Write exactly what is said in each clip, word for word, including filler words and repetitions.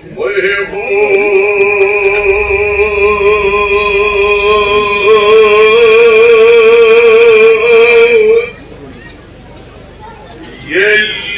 وَيَقُولُ يَلِّ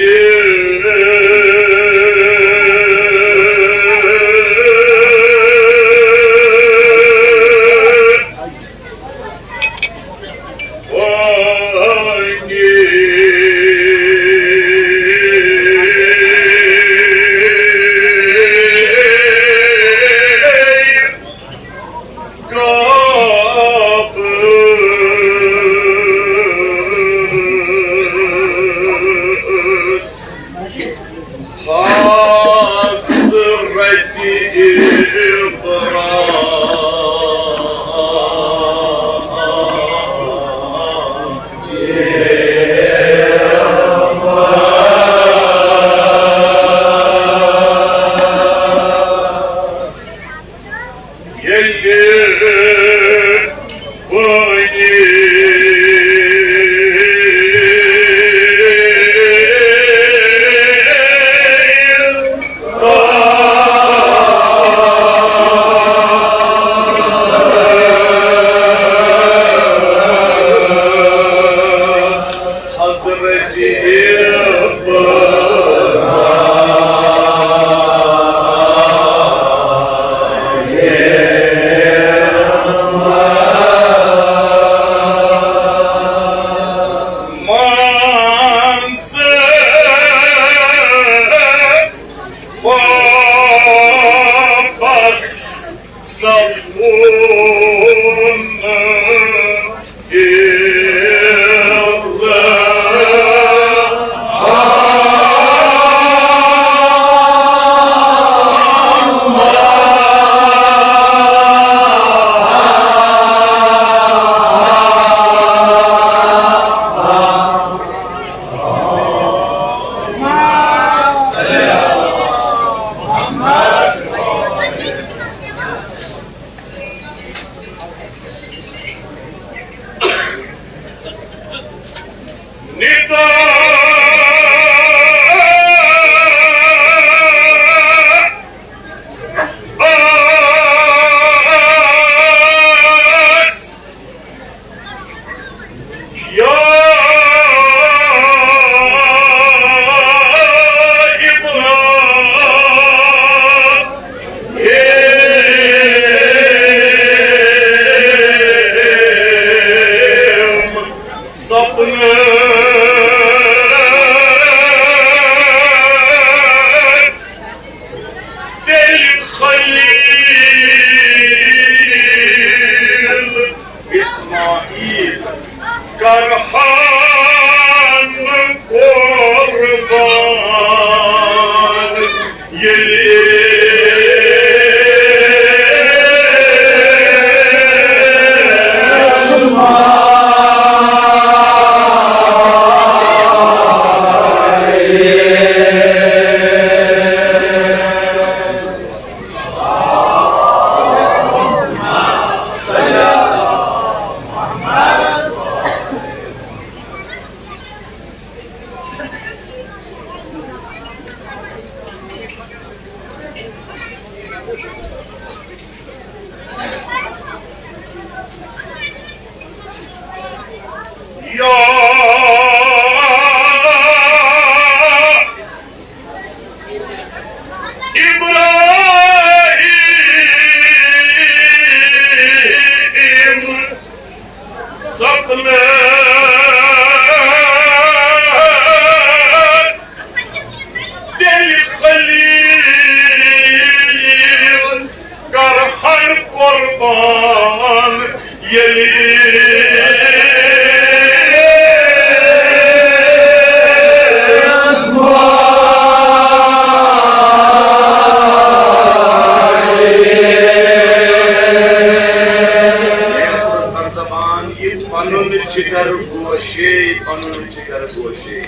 تیٚلہِ خلیل اسماعیل کرہن قربان۔ ییٚلہِ یا ابراہیم، سپنہٕ تیٚلہِ خلیل کرہن قربان۔ ییٚلہِ پنُن جگر گوشے، پنُن جگر گوشے۔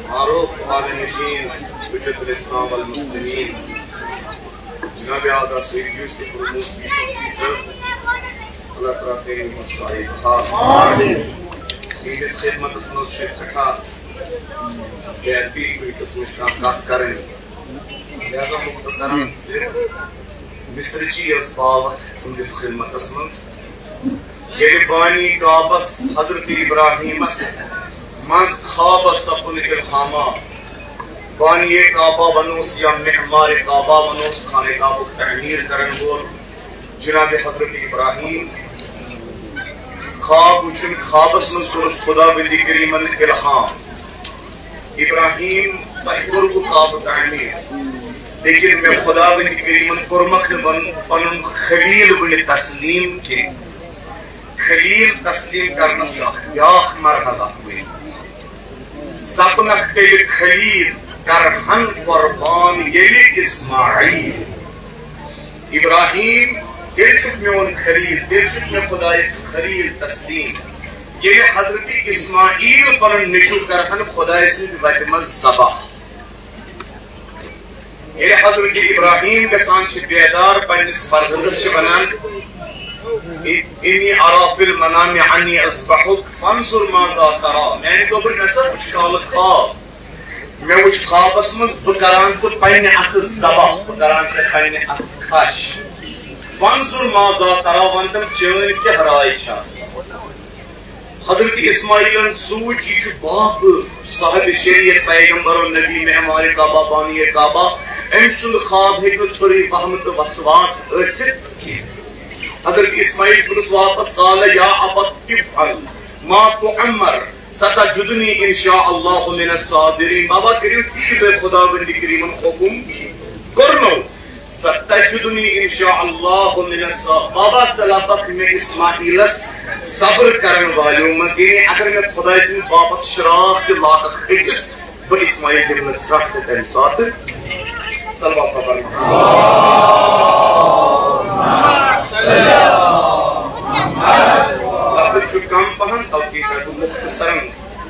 معروف عالم دین، حجت الاسلام والمسلمین، جناب اعلیٰ سید یوسف رموز کی سختی سے اللہ تعالیٰ تیری مسائل خاص۔ آمین۔ تہنٛدِس خدمتس منٛز چھِ سٮ۪ٹھاہ بے ادبی کُنہِ قٕسمٕچ کانٛہہ کتھ کرٕنۍ۔ لہذا مختصراً صرف مصرٕچی یۄس باوتھ تُہنٛدِس خدمتس منٛز۔ ییٚلہِ بانی کعبس حضرت ابراہیمس منٛز خوابس سپُد الہاما، بانی کعبہ ونوس یا معمار کعبہ ونوس، خانہ کعبُک تعمیٖر کرن وول جناب حضرت ابراہیم، خواب وٕچھُن، خوابس منٛز کوٚرُس خداوندِ کریمن الہام، ابراہیم، تۄہہِ کوٚروٕ کعبہٕ تعمیٖر، لیکن مےٚ خداوندِ کریمن کوٚرمکھ نہٕ ون-، پنُن خلیل وُنہِ تسلیٖم کینٛہہ۔ خلیل تسلیٖم کرنس چھُ اکھ بیاکھ مرحلہ وُنہِ۔ سپنکھ تیٚلہِ خلیل کرہن قربان ییٚلہِ اسماعیل۔ ابراہیم، تیٚلہِ چھُکھ میون خلیل، تیٚلہِ چھُکھ مےٚ خدایس خلیل تسلیٖم، ییٚلہِ حضرت اسماعیل پنُن نیٚچو کرہن خدایہِ سٕنٛزِ وتہِ منٛز ذبح۔ ییٚلہِ حضرت ابراہیم گژھان چھِ بیدار، پننِس فرزندس چھِ ونان، "انی ارا فی المنام انی اذبحک فانظر ماذا تری"، میانہِ گوٚبرِ، مےٚ سا وُچھ کالہٕ خواب، مےٚ وُچھ خوابس منٛز بہٕ کران ژٕ پننہِ اتھٕ ذبح، بہٕ کران ژےٚ پننہِ اتھٕ کھش۔ فانظر ماذا تری، ون تم چٲنۍ کیٛاہ راے چھا؟ حضرت اسماعیلن سوٗنچ، یہِ چھُ باب صاحب شریعت پیغمبر و نبی معمار کعبہ بانی کعبہ، أمۍ سُنٛد خواب ہیٚکہِ نہٕ ژھوٚرُے وہمہٕ تہٕ وسواس ٲسِتھ کینٛہہ۔ حضرت اسماعیل کوٚرُس واپس، قال یا ابت افعل ما تؤمر ستجدنی ان شاء اللہ من الصابرین۔ بابا، کٔرِو تی، تۄہہِ خداوندِ کریمن حکم کوٚرنو، ستجدنی ان شاء اللہ من الصابرین۔ بابا، ژٕ لبکھ مےٚ اسماعیلس صبر کرن والیو منٛز، یعنی اگر مےٚ خداے سٕنٛدِ باپتھ شراکھ تہِ لاگکھ أکِس، بہٕ اسماعیل دِمہٕ نہٕ ژھرٹھ تہِ تمہِ ساتہٕ۔ صلوات پرنہٕ۔ وقت چھُ کم پہن، توے کرٕ بہٕ مختصرن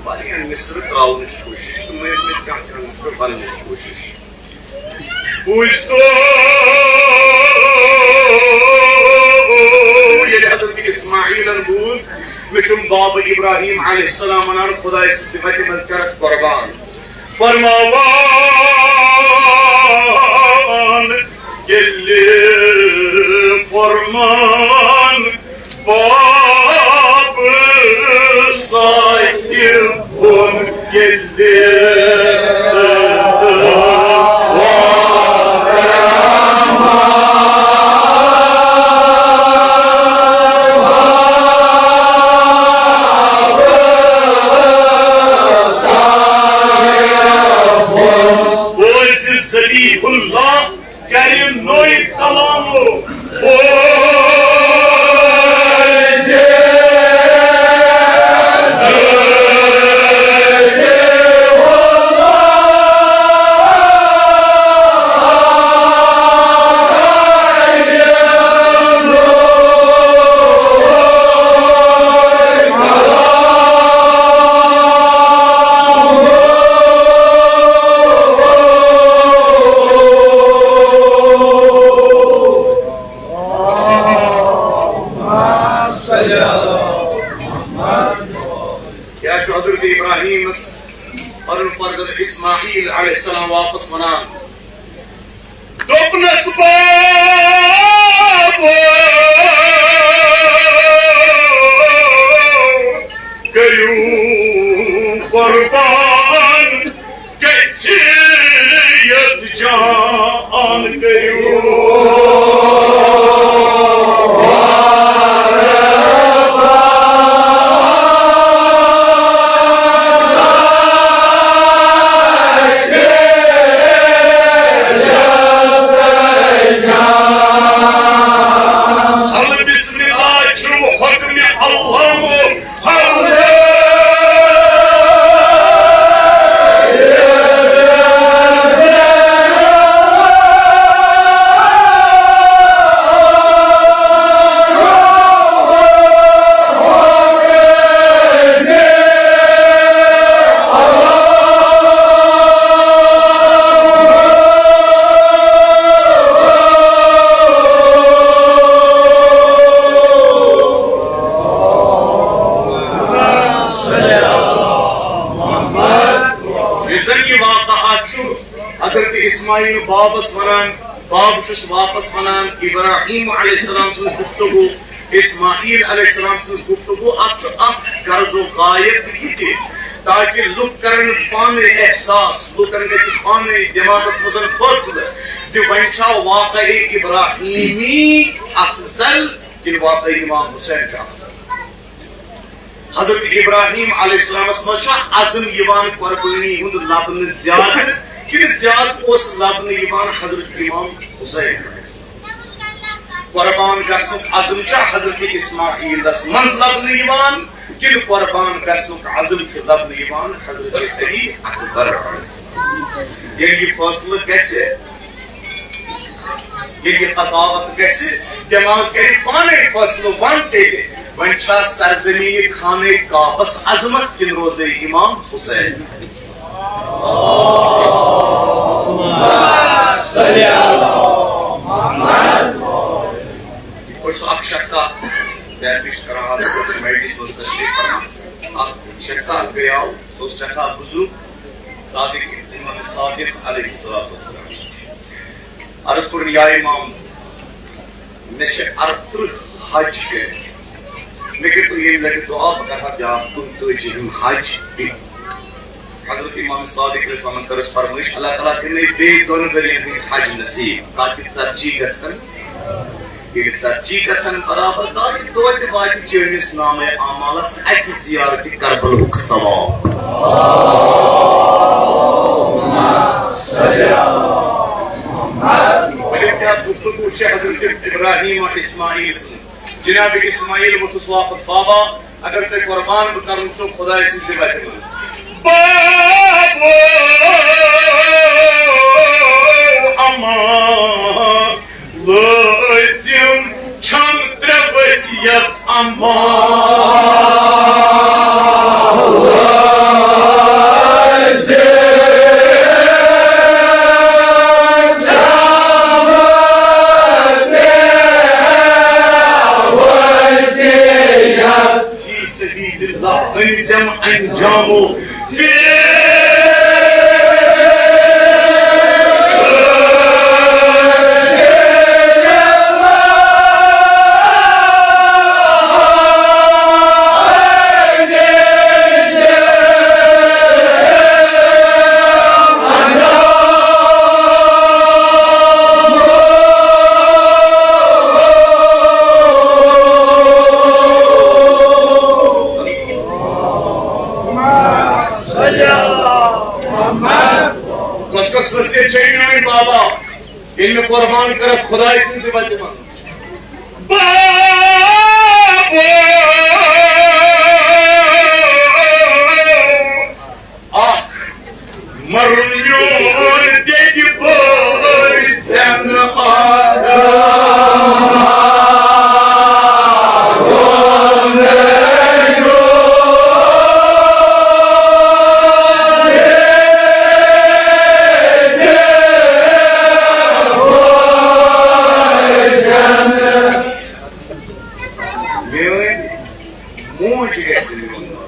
واریاہن مصرٕ تراونٕچ کوٗشش تہٕ مےٚ، مےٚ چھِ کانٛہہ کانٛہہ مصرٕ وننٕچ کوٗشش۔ بوٗزتو ییٚلہِ حضرت اسماعیلن بوٗز، مےٚ چھُم بابہٕ ابراہیم علیہ السلام ونان، خداے سٕنٛزِ وتہِ منٛز کرکھ قربان۔ فرماوان ییٚلہِ فرمان باب ساکہِ بۄن ییٚلہِ بوزِ ذبیح اللہ کرِ نوٚے کلامو۔ بوزِ کیٛاہ چھُ حضرت ابراہیمس پنُن فرزند اسماعیل علیہ السلام واپس ونان؟ دوٚپنس، باب کٔرِو قربان، گژھِ یژ جان کٔرِو۔ حل بسم اللہ چھُ حکمِ اللہ۔ یہِ واقعہ چھُ حضرت اسماعیل بابس ونان، باب چھُس واپس ونان ابراہیم علیہ السلام سٕنٛز گفتگو، اسماعیل علیہ السلام سٕنٛز گفتگو۔ اتھ چھُ اکھ غرض و غایت تہِ یہِ تہِ، تاکہ لُکھ کرن پانے احساس، لُکن گژھِ پانے دٮ۪ماغس منٛز فٲصلہٕ زِ وۄنۍ چھا واقعے ابراہیمی افضل کِنہٕ واقعے امام حسین چھُ افضل۔ حضرت ابراہیم علیہ السلامس منٛز چھا عزم یِوان قربٲنی ہُنٛد لبنہٕ زیادٕ، کِنہٕ زیادٕ اوس لبنہٕ یِوان حضرت امام حسین علیہ السلام؟ قربان گژھنُک عزم چھا حضرت اسماعیلس منٛز لبنہٕ یِوان، کِنہٕ قربان گژھنُک عزم چھُ لبنہٕ یِوان حضرت علی اکبر علیہ السلام؟ ییٚلہِ یہِ فٲصلہٕ گژھِ، ییٚلہِ یہِ قضاوت گژھِ، دٮ۪ماغ کرِ پانے فٲصلہٕ، وَن تیٚلہِ، وۄنۍ چھا سرزمین خانہ کعبس عظمت کِنہٕ روزے امام حسین؟ یِتھ پٲٹھۍ سُہ اکھ شخصا، بیٚیہِ چھُ کران آز مجلس منٛز تشریف فرما، اکھ شخصا گٔیاو، سُہ اوس سٮ۪ٹھاہ بُزرگ، صادق، امام صادق علیہ الصلوۃ والسلام۔ عرض کوٚرُن، یا امام، مےٚ چھِ اَرتٕرٛہ حج کٔرِتھ۔ مےٚ کٔرۍتو ییٚمہِ لَٹہِ دُعا، بہٕ کَرٕ ہا بیٛاکھ کُنتٲجِہِم حج تہِ۔ حضرت امام صادق علیہ السلامن کٔرٕس فرمٲیش، اللہ تعالیٰ کٔرِنَے بیٚیہِ دۄن ؤرِین ہٕنٛدۍ حج نصیٖب، تاکہِ ژتجی گژھن۔ ییٚلہِ ژتجی گژھن برابر، تاکہِ توتہِ واتہِ چٲنِس نامے اعمالس اَکہِ زیارتہِ کربلہُک ثواب۔ ؤلِو، کیٛاہ گفتگو چھِ حضرت ابراہیم و اسماعیل سٕنٛز؟ جناب اسماعیل ووٚتھُس واپس، بابا، اگر تۄہہِ قربان بہٕ کرُن چھُسو خۄداے سٕنٛزِ وتہِ منٛز۔ بابا، اما، لٲزِم چھم ترٛےٚ ؤسۍ یژھ اما۔ فی سبیل اللہ، أنزم انجامو۔ فی کۄس کۄس خٲصیت چھےٚ میٲنۍ بابا، ییٚلہِ مےٚ قۄربان کٔرٕکھ خۄداے سٕنٛزِ وتہِ منٛز؟ بابا، اکھ مرُن میون دٮ۪دِ بٲے زٮ۪نہٕ آدم۔ میٲنۍ موج گژھِ نہٕ میون مول۔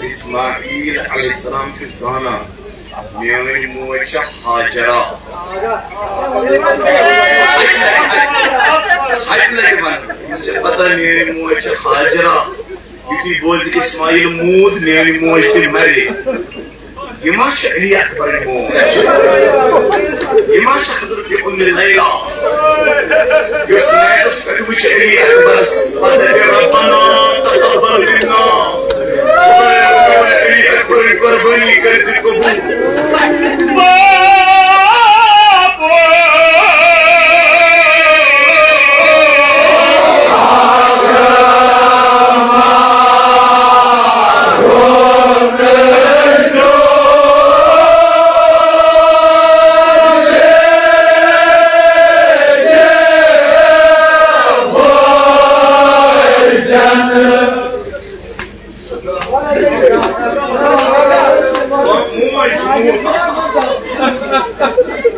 اسماعیل علیہ السلام چھُ زانان، میٲنۍ موج چھےٚ ہاجرہ۔ ہتہِ لٹہِ ونہٕ، أمِس چھےٚ پتہ میٲنۍ موج چھےٚ ہاجرہ۔ یُتھُے بوزِ اسماعیل موٗد، میٲنۍ موج تہِ مرِ۔ یہِ ما چھِ علی اکبرٕنۍ موج؟ یہِ ما چھِ حضرت ام لیلا؟ یۄس میزس پٮ۪ٹھ وٕچھِ علی اکبرس، پتہٕ دَپہِ، ربنا تقبل منا۔ خدایا، میون علی اکبرٕنۍ قۄربٲنی کٔرۍ زِ قبوٗل۔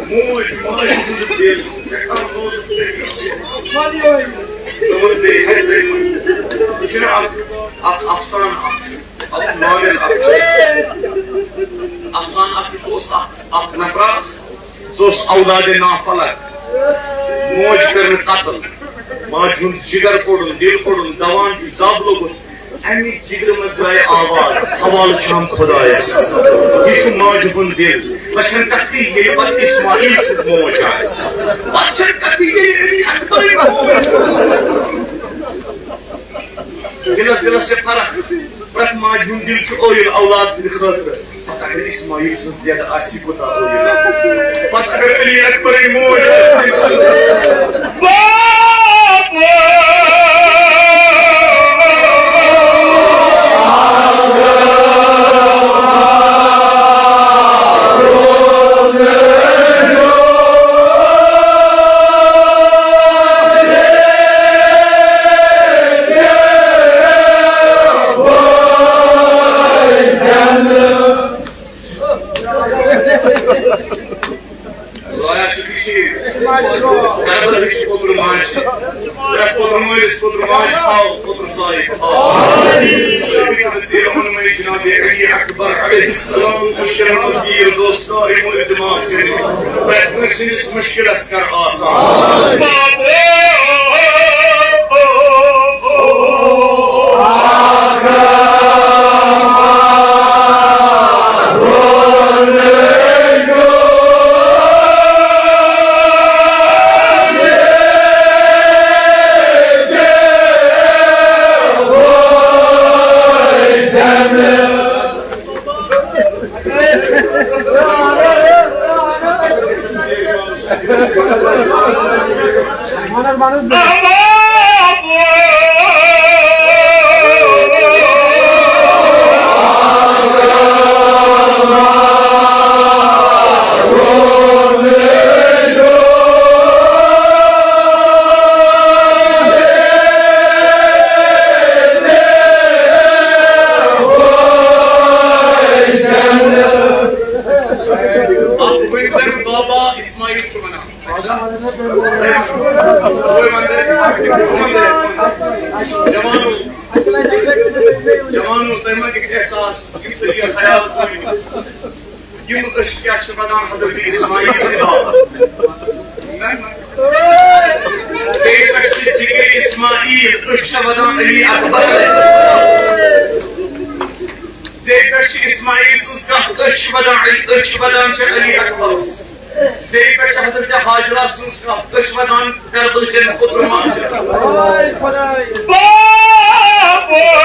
موج، ماجہِ ہُنٛد دِل، سٮ۪ٹھاہ نوزُک دِل۔ تِمن بیٚیہِ ہَتہِ لَٹہِ۔ یہِ چھُنہٕ اکھ، اکھ افسانہٕ اکھ چھُ، اکھ ناول اکھ چھُ۔ افسانہٕ اکھ چھُ، سُہ اوس اکھ، اکھ نفرا، سُہ اوس اولادِ نافلک۔ موج کٔرٕن قتل، ماجہِ ہُنٛد جگر کوٚڑُن، دِل کوٚڑُن، دوان چھُ، دب لوٚگُس۔ اَمہِ جگرٕ منٛز درٛایہِ آواز، حوالہٕ چھام خۄدایَس۔ یہِ چھُ ماجہِ ہُنٛد دِل۔ پَتہٕ چھَنہٕ کَتھٕے ییٚلہِ پَتہٕ اِسماعیل سٕنٛز موج آسہِ۔ پَتہٕ چھَنہٕ کَتھٕے ییٚلہِ أمی اکبرٕنۍ موج آسہِ۔ دِلَس دِلَس چھےٚ فرق۔ پرٛٮ۪تھ ماجہِ ہُنٛد دِل چھُ ٲیِل اولاد سٕنٛدِ خٲطرٕ۔ پتہٕ اگر اسماعیل سٕنٛز دٮ۪دٕ آسہِ، یہِ کوٗتاہ ٲیِل آسہِ۔ پتہٕ اگر علی اکبرٕنۍ موج آسہِ، تٔمۍ سُنٛد۔ بابا! خۄدایا چھُ ٹھیٖک۔ کربلہٕچ پوتُر ماجہِ، پرٛٮ۪تھ پوتُر مٲلِس پوتُر ماجہِ تھاو پوتُر صاحب۔ آمین۔ شفیع وسیلہ اونمے جناب علی اکبر علیہ السلام مشکلن منٛز گیٖر دوستا یِمو التماس کٔرِتھ۔ پرٛٮ۪تھ کٲنٛسہِ ہٕنٛدِس مشکلس کر آسان۔ بابا! اکھ ؤنۍ زَن بابا اسماعیل چھُ وَنان۔ جوانو، جوانو، تۄہہِ ما گژھِ احساس، یِم تھٲیِو خیال سۭتۍ۔ یِم أچھ کیٛاہ چھِ وَدان حضرت اسماعیل سٕنٛدِ باپتھ؟ زیٚیہِ پٮ۪ٹھ چھِ ذِکرِ اسماعیل، أچھ چھِ وَدان علی اکبر۔ زیٚیہِ پٮ۪ٹھ چھِ اسماعیل سٕنٛز کَتھ، أچھ چھِ وَدان علی، أچھ چھِ وَدان چھِ علی اکبرس۔ زیٚیہِ پٮ۪ٹھ چھِ حضرت حاجرہ سٕنٛز کَتھ، أچھ وَدان کربلہٕ چٮ۪ن پُتر ماجہِ۔ بابا!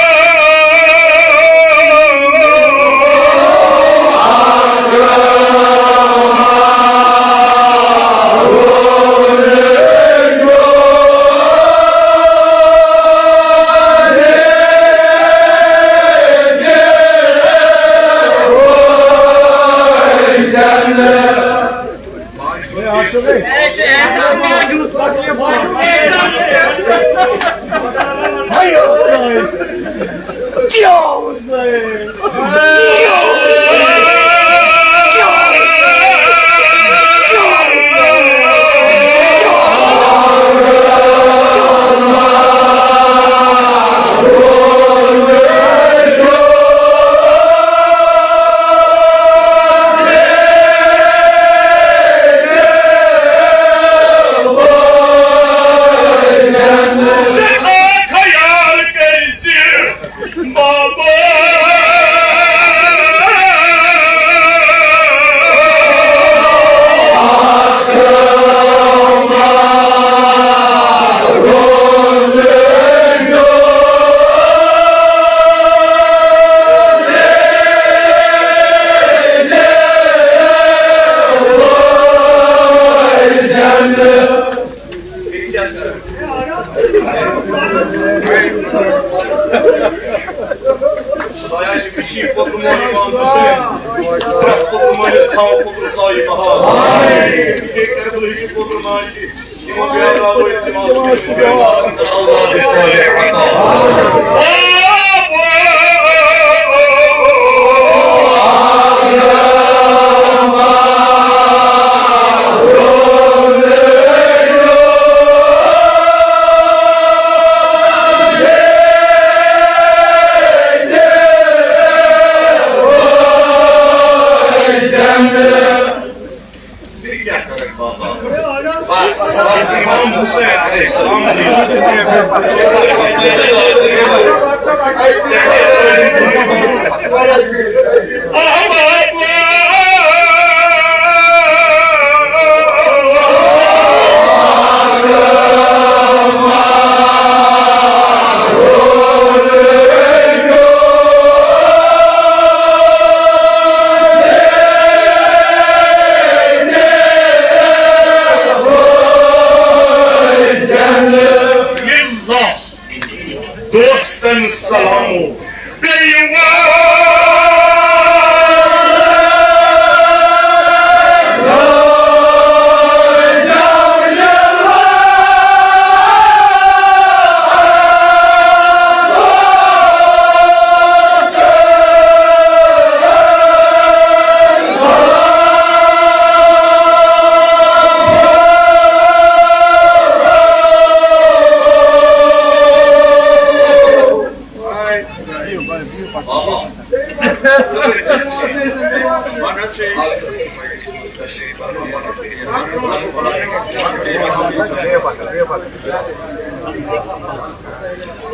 سٮ۪ٹھاہ خیال کٔرۍ زِ بابا۔ خۄدایا چھِ کٔشیٖرِ پوٚتُر مول اِمام حُسین۔ پرٛٮ۪تھ پوٚتُر مٲلِس تھاو پوٚتُر سایہِ بہار۔ یہِ گٔے کربلہٕچہِ پوٚتُر ماجہِ۔ یِمو بے راوٲیی تِم آسہٕ کٔرمٕتۍ۔ اللہ دِ صالح عطا۔ امام حسین علیہ السلام۔ دوستن سلامو۔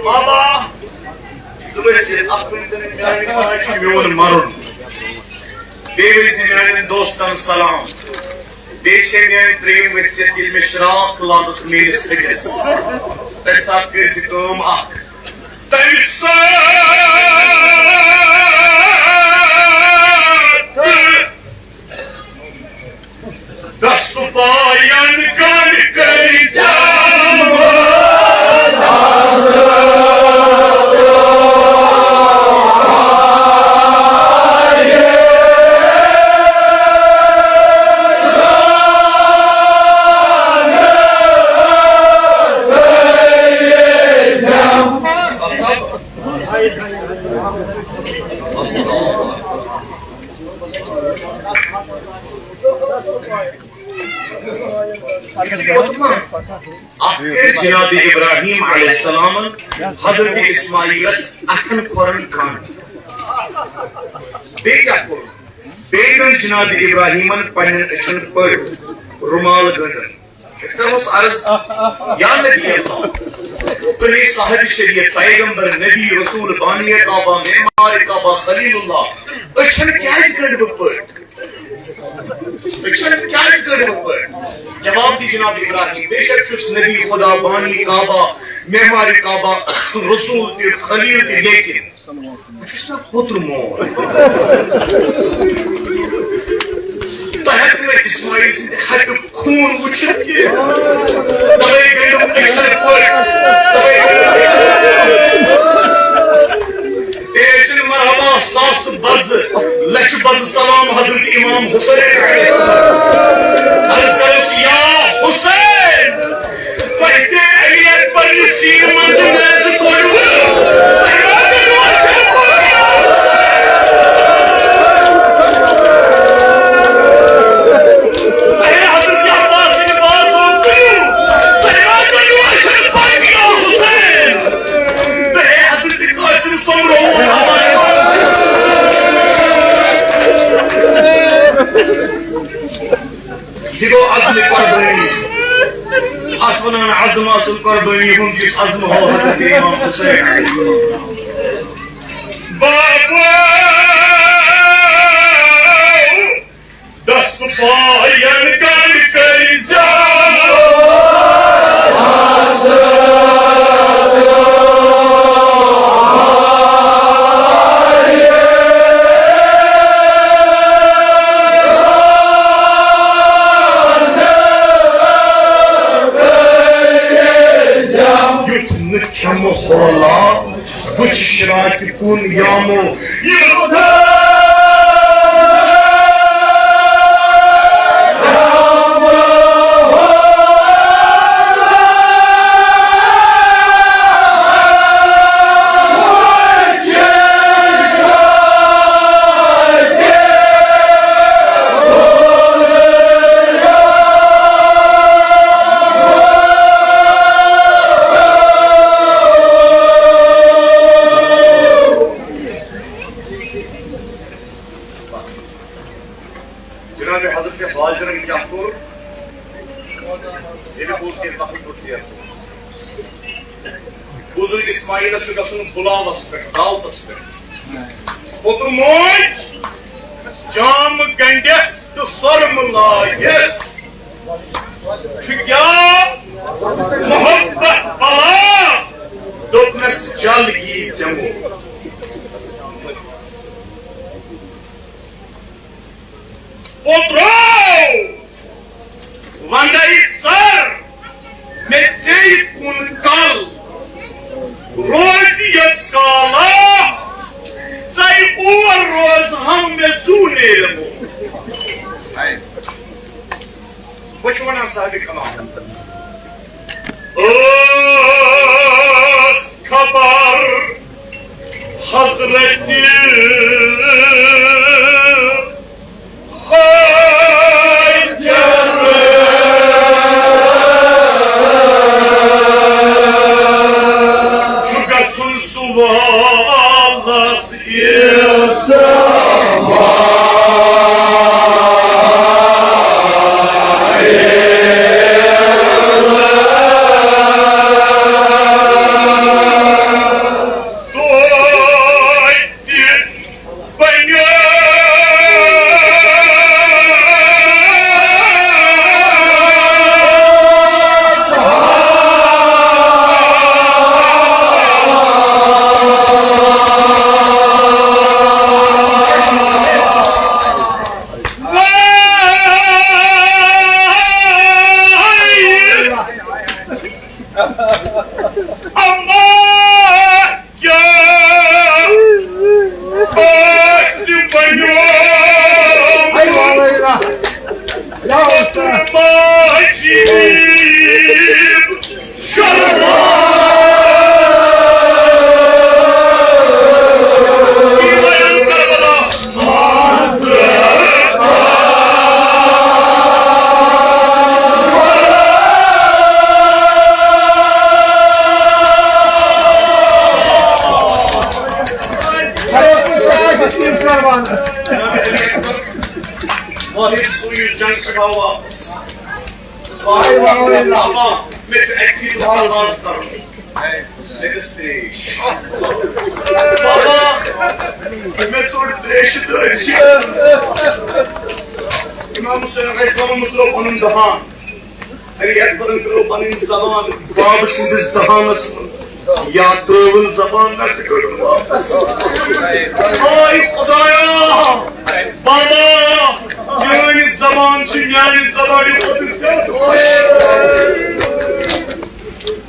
بابا، صُبحس ییٚلہِ اَتھ کُن میٛانہِ ماجہِ چھُ میون مَرُن، بیٚیہِ ؤنۍ زِ میٛانٮ۪ن دوستَن سلام۔ بیٚیہِ چھےٚ میٛانہِ ترٛیٚیِم وصیت، ییٚلہِ مےٚ شراکھ لاگُکھ میٛٲنِس پھٔٹِس، تَمہِ ساتہٕ کٔرۍ زِ کٲم اَکھ۔ تَمہِ ساتہٕ دستہٕ پایَن کَر کٔرۍ زیادٕ۔ اَتھ کٔرۍ جناب ابراہیم علیہ السلامن حضرت اسماعیلس اَتھن کھۄرن کھنٛڈ۔ بیٚیہِ کیٛاہ کوٚر؟ بیٚیہِ گٔنٛڈۍ جناب ابراہیمن پننٮ۪ن أچھن پٔٹۍ، رومال گٔنٛڈٕن۔ أسۍ کرہوس عرض، یا نبی اللہ، تُہۍ صاحب شریعت، پیغمبر، نبی، رسول، بانی کعبہ، معمار کعبہ، خلیل اللہ، أچھن کیٛازِ گٔنٛڈۍ بہٕ پٔٹۍ؟ أچھن کیٛازِ گٔنٛڈۍ بہٕ پٔٹۍ؟ جواب دی جناب ابراہیم، بے شک چھُس نبی خدا، بانی کعبہ، معمار کعبہ، رسول تہِ، خلیل تہِ، لیکن بہٕ چھُس نا پوٚتُر مول۔ بہٕ ہٮ۪کہٕ نہٕ اسماعیل سٕنٛدِ ہَٹُک خوٗن وٕچھِتھ کینٛہہ۔ تَوَے گٔیوم أچھَن پٔٹۍ۔ تَوَے گٔیوم أچھَن پٔٹۍ۔ تیٚلہِ ٲسِن مرحبا ساسہٕ بَزٕ، لَچھِ بَزٕ سلام حضرت امام حسین علیہ السلام۔ عرض کرُس، یا حسین! تۄہہِ تہِ علی اکبر نہِ سیٖنہٕ منٛزٕ نیزٕ کوٚڑوٕ۔ تۄہہِ ما کٔرِو اَتھ چھَنہٕ پَتہٕ یاد؟ تۄہہِ حضرت عباس سٕنٛدِ بازو کٔرِو۔ تۄہہِ ما کٔرِو اَتھ چھَنہٕ پَتہٕ یاد حسین؟ تۄہہِ حضرت قاسم سومرووُن ہمارے۔ یہِ گوٚو عزمِ قربٲنی۔ اَتھ وَنان عزم آسُن قربٲنی ہُنٛد، یُس عزم ہو حضرت امام حسین علیہ السلام۔ بابا، دست پایَن کَر کٔرۍ زیادٕ۔ یُتھ نہٕ کھٮ۪مہٕ ہولا وٕچھ شراکہِ کُن یامو۔ یوٗتاہ جناب حضرت ہاجرن کیٛاہ کوٚر؟ ییٚلہِ بوٗز کہِ أسۍ وقت کوٚر ژیر۔ بوٗزُن، اسماعیلس چھُ گژھُن بُلاوس پٮ۪ٹھ، دعوتس پٮ۪ٹھ۔ اوترموج جام گنڈس تہٕ سۄرمہٕ لایس۔ چھُ کیٛاہ محبت بلا؟ دوٚپنس، جل یی زٮ۪مو۔ اوترو وندے سر، مےٚ ژیٚیہِ کُن کل۔ روزِ یٔژ کالا ژَے اور روزہَم مےٚ زوٗ نیرمو۔ بہٕ چھُس وَنان صاحبِ کلام۔ ٲس خبر حضرت حاجت چھُ گژھُن سُہ والس کیٛاہ آسہِ بنیومُت ماجی؟ واحد سُہ یُس جنگ پٮ۪ٹھ آو واپس۔ واہ، واہ، واہ۔ بابا، مےٚ چھُ اَکہِ چیٖزُک آغاز کَرُن۔ مےٚ گٔژھ ترٛیش۔ بابا، مےٚ ژوٚٹ ترٛیشہِ دٲرۍ۔ امام حسین علیہ السلام منٛز ترٛوو پَنُن دَہان۔ علی اکبرن ترٛٲو پنٕنۍ زبان باب سٕنٛدِس دہانس منٛز، یا ترٛٲوٕن زبان نتہٕ کٔڑٕن واپس۔ آے خدایا، بابا، چٲنۍ زبان چھِ میانہِ زبانہِ کھۄتہٕ زیادٕ خۄش۔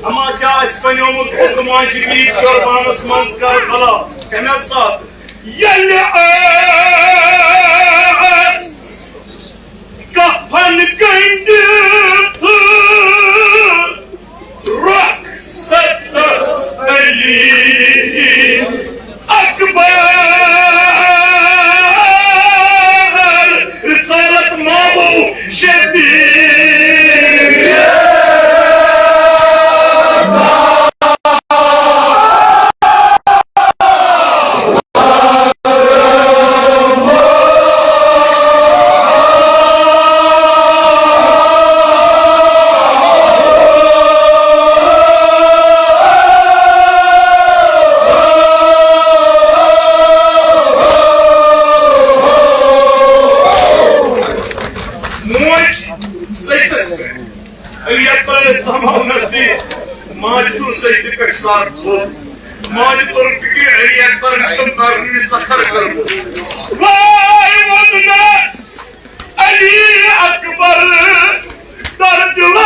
اما کیٛاہ آسہِ بنیومُت اوٚت ماجہِ عید شربانس منٛز کربلا؟ کمہِ ساتہٕ؟ ییٚلہِ ٲس کفن گٔنٛڈِتھ رۄخصتس علی اکبر، رسالت مامو شبیر۔ موج سجدس پٮ۪ٹھ۔ علی اکبر علیہ السلام آو نزدیٖک۔ ماجہِ تُل سجدِ پٮ۪ٹھ سر تھوٚد۔ ماجہِ توٚر فِکرِ، علی اکبرن چھُم کرنہِ سخر کٔرمٕژ۔ واے وۄدنس علی اکبر در دِلو۔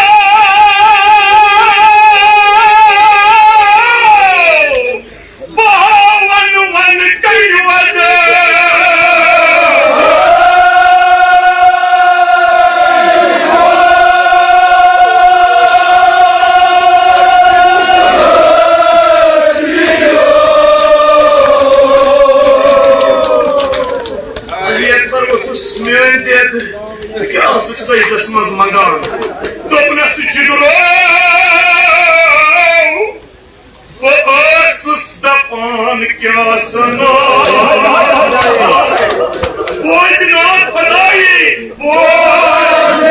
بہٕ ہاوَن وۄنۍ کَنہِ وَدٕ۔ علی اکبر ووٚتھُس، میٛٲنۍ دٮ۪د، ژٕ کیٛاہ ٲسٕکھ سجدس منٛز منٛگان؟ دوٚپنَس، جِگرو، بہٕ ٲسٕس دپان کیٛاہ سنا، بوزِ نا خدایی، بوزِ۔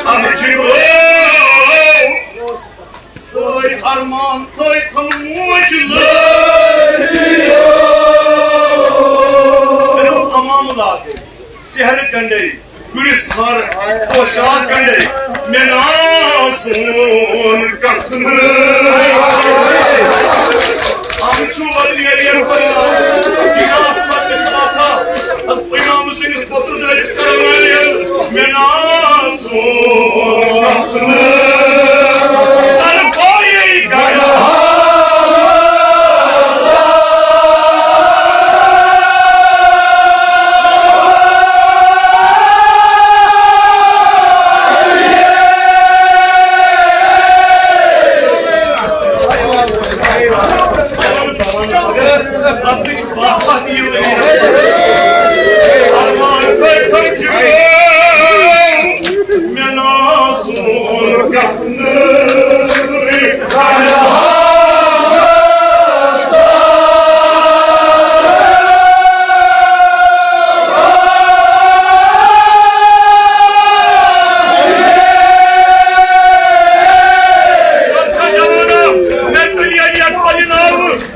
اَتھ چھِ یِوان سٲرۍ ارمان تھٲے تھَم موج لٲگِتھ۔ کٔرِو تمام لاگو سحر گنڈے، گُرِس تھر، پوشاک گنڈے، مےٚ نا سون کتھ نہٕ۔ اَتھ چھُ وَلریریر پَران، یہِ راتھ وَتہِ چھُ واتان۔ اَتھ پیغام سٲنِس پۄپھرٕ دٲدِس کران وٲلۍ، مےٚ نا سون کتھ نہٕ۔ سر پایے گڑھا۔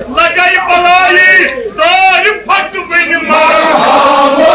لگے بلایی، دارِ پھٹوٕنۍ مرحبا۔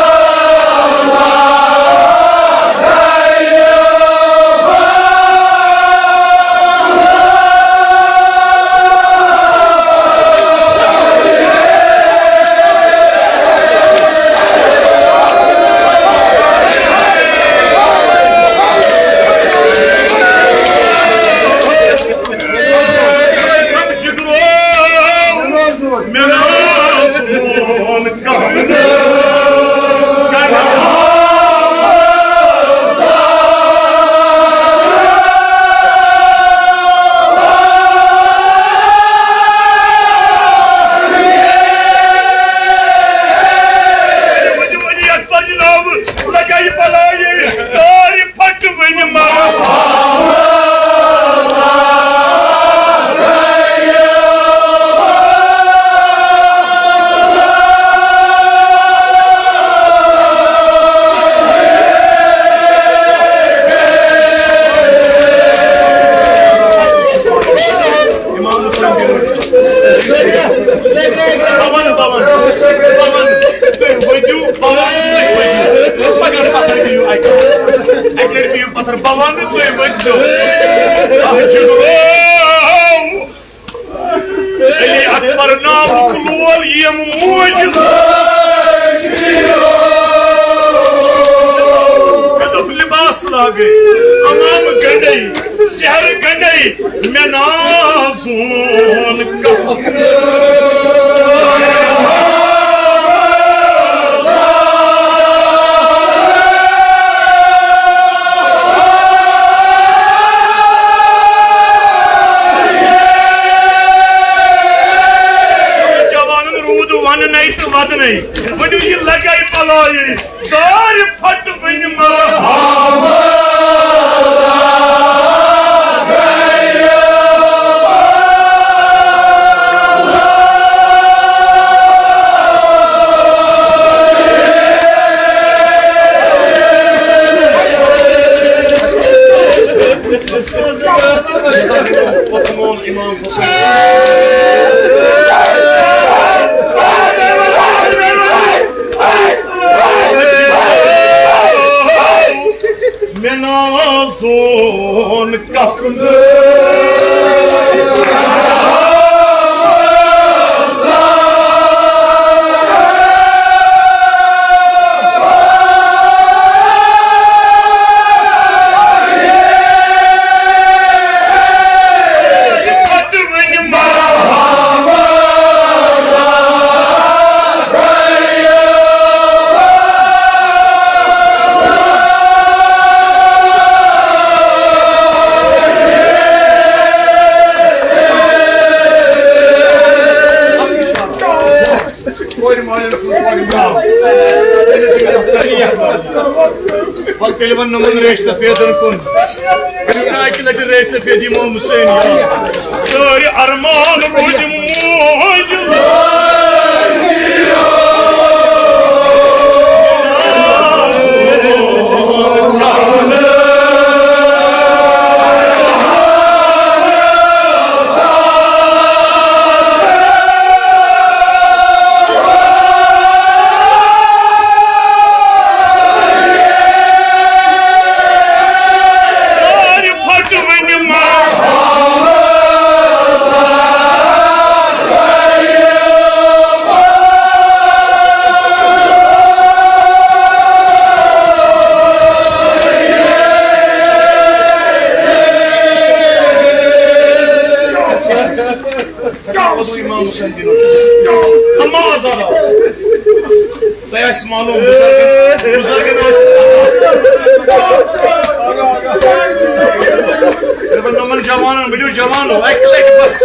لگے بلایی، دارِ پھٹوٕنۍ مرحبا۔ امام حسین۔ بوان، بوان، بوان۔ تُہۍ ؤتھِو، بوان، تُہۍ ؤتھِو۔ مگر پتھر بِہِو اَکہِ لٹہِ۔ اَکہِ لٹہِ بِہِو پتھر، بوان، تُہۍ ؤتھۍزیو۔ اَتھ چھُ ناو علی اکبر ناوُک لول، یِم موج۔ مےٚ دوٚپ لباس لاگے، عمام گنڈے، سحر گنڈے، مےٚ نازُن کپر۔ جوانن روٗد وننے تہٕ ودنے، ؤنِو یہِ لگے بلایی۔ دارِ پھٹوٕنۍ مرحبا۔ امام حسین۔ مےٚ نازُن کفنہٕ۔ کورِ مالٮ۪ن کُن، کورِ مال۔ وَلہٕ تیٚلہِ وَن نہٕ وۄنۍ ریشہِ سفیدَن کُن۔ اَکہِ لَٹہِ ریشہِ سفید امام حسین یاد۔ سٲری ارمان روٗدۍ موج۔ اما آزاد آو۔ تۄہہِ آسہِ معلوم، بُزرگن، بُزرگن آسہِ۔ دَپان یِمن جوانن، ؤلِو جوانو، اَکہِ لَٹہِ بس۔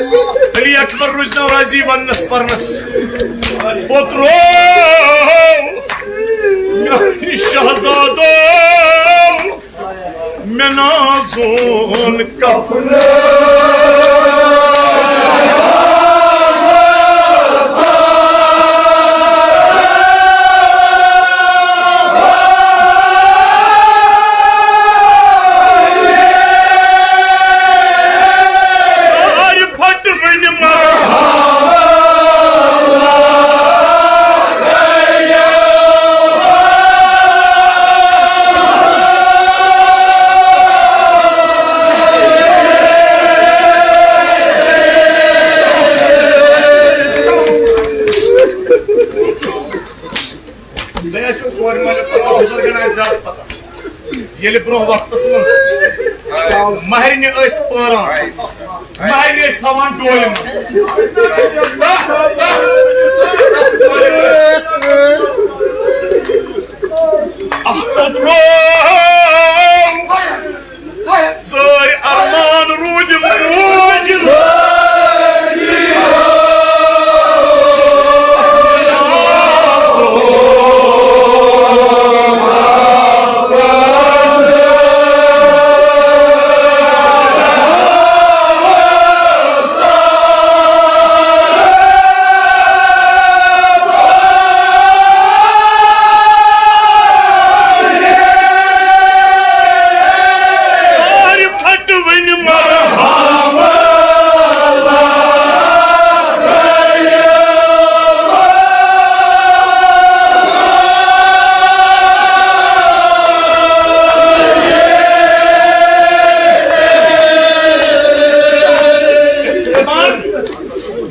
علی اکبر روٗزنو راضی وننس پرنس۔ پوٚترو، میانہِ شہزادو، مےٚ نازُن کفنہٕ۔ آرِ پھٹ وٕنہِ مرحبا۔ بیٚیہِ ٲسِو کورِ مٲلِس پَتہ، بُزرگَن آسہِ زیادٕ پَتہ۔ ییٚلہِ برٛونٛہہ وقتَس منٛز مَہرِنہِ ٲسۍ پٲران، مَہرِنہِ ٲسۍ تھاوان ڈولہِ منٛز۔ اَتھ برٛونٛہہ ژٲرۍ ارمان روٗدۍ موٗدۍ۔ آرِ پھٹ وٕنہِ مرحبا۔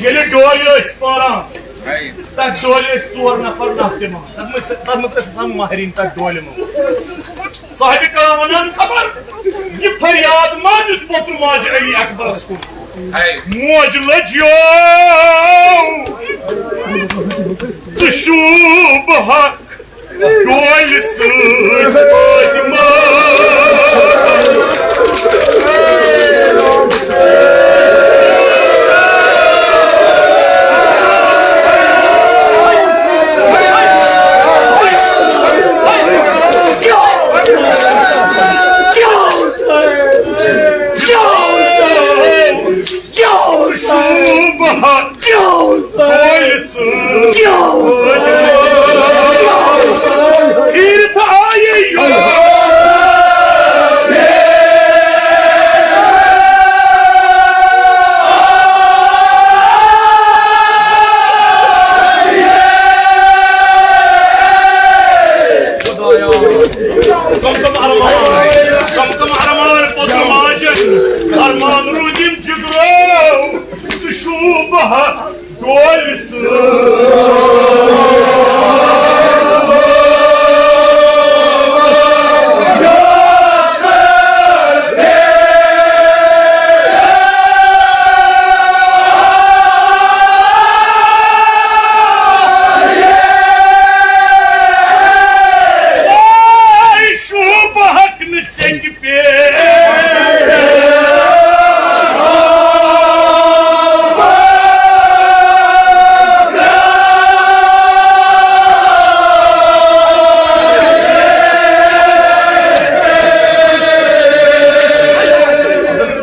ییٚلہِ ڈولہِ ٲسۍ پاران، تَتھ ڈولہِ ٲسۍ ژور نفر نَکھ دِوان۔ تَتھ منٛز، تَتھ منٛز ٲسۍ آسان مَہرِنۍ تَتھ ڈولہِ منٛز۔ صاحبِ کلام وَنان، خبر یہِ فریاد ما دیُت پوٚتُر ماجہِ علی اکبرس کُن۔ موج لٔجیو ژٕ شوٗبہٕ ہا ڈولہِ سۭتۍ فاطمہ۔ شوٗبہٕ ہا ڈولہِ سۭتۍ۔ پھیٖرِتھ آیے یور۔ تِم تِم ارمان، تِم تِم ارمان، پوٚتُر ماجہِ ارمان روٗدِم جِگرو۔ ژٕ شوٗبہٕ ہا ڈولہِ سۭتۍ۔ آے شوٗبہٕ ہا نہٕ سیٚکہِ پٮ۪ٹھ۔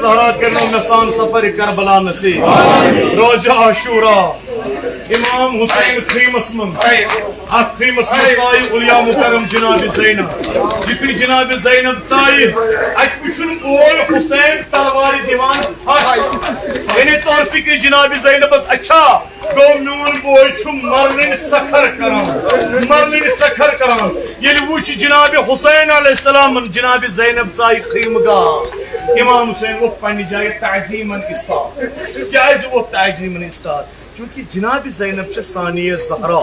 زہرا کٔرنو مےٚ سان سفر کربلا نصیب۔ روزِ عاشورا۔ امام حسین خیمس منٛز، اتھ خیمس منٛز ژایہِ اولیاء مکرم جناب زینب۔ یُتھُے جناب زینب ژایہِ، اتہِ وُچھُن بوے حسین تلوارِ دِوان پھٹھ۔ یعنی طور فکر جناب زینبس، اچھا گوٚو میون بوے چھُ مرنٕنۍ سکھر کران، مرنٕنۍ سکھر کران۔ ییٚلہِ وُچھ جناب حسین علیہ السلامن جناب زینب ژایہِ خیمہٕ گاہ، امام حسین ووٚتھ پننہِ جایہِ تعظیمن استاد۔ کیازِ ووٚتھ تعظیمن استاد؟ چونکہ جناب زینب چھِ ثانیہ زہرا۔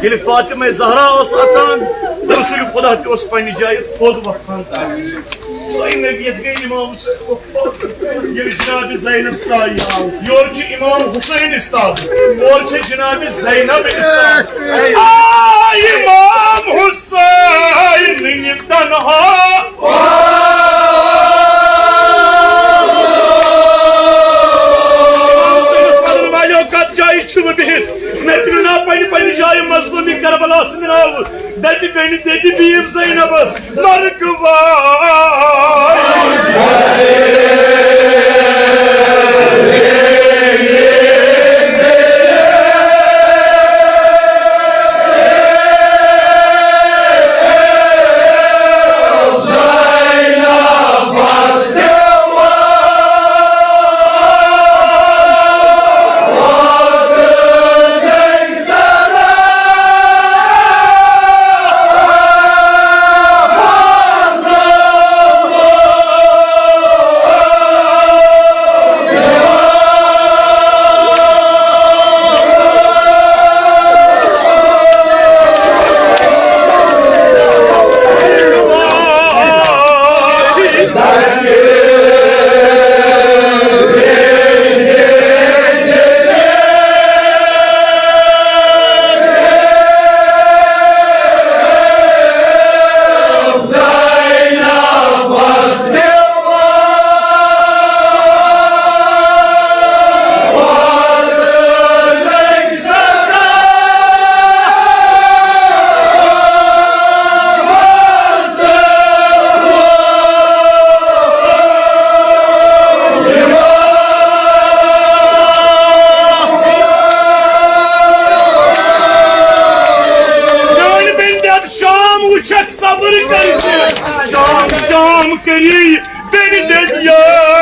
ییٚلہِ فاطمہ زہرا ٲس اژان، رسول خدا تہِ اوس پننہِ جایہِ تھوٚد وۄتھان تَس۔ زینب ییٚتہِ گٔے امام حسین۔ ییٚلہِ جناب زینب ژایہِ آو، یورٕ چھُ امام حسین استاد، اورٕ چھِ جناب زینب استاد۔ آ، امام حسین یہِ تنہا۔ امام حسینس ودن والیو، کتھ جایہِ چھِو بِہِتھ؟ مےٚ تُلِو نا پننہِ، پننہِ جایہِ مظلومی کربلا سٕنٛدِ ناوٕ۔ دپہِ بیٚنہِ، دپہِ بیٖم زینبس، مرگ وای۔ میٲنۍ بیٚنہِ دِ شام وٕچھکھ صبر کٔرِتھ۔ شام، شام کٔری بیٚنہِ دٔدۍ یٲر۔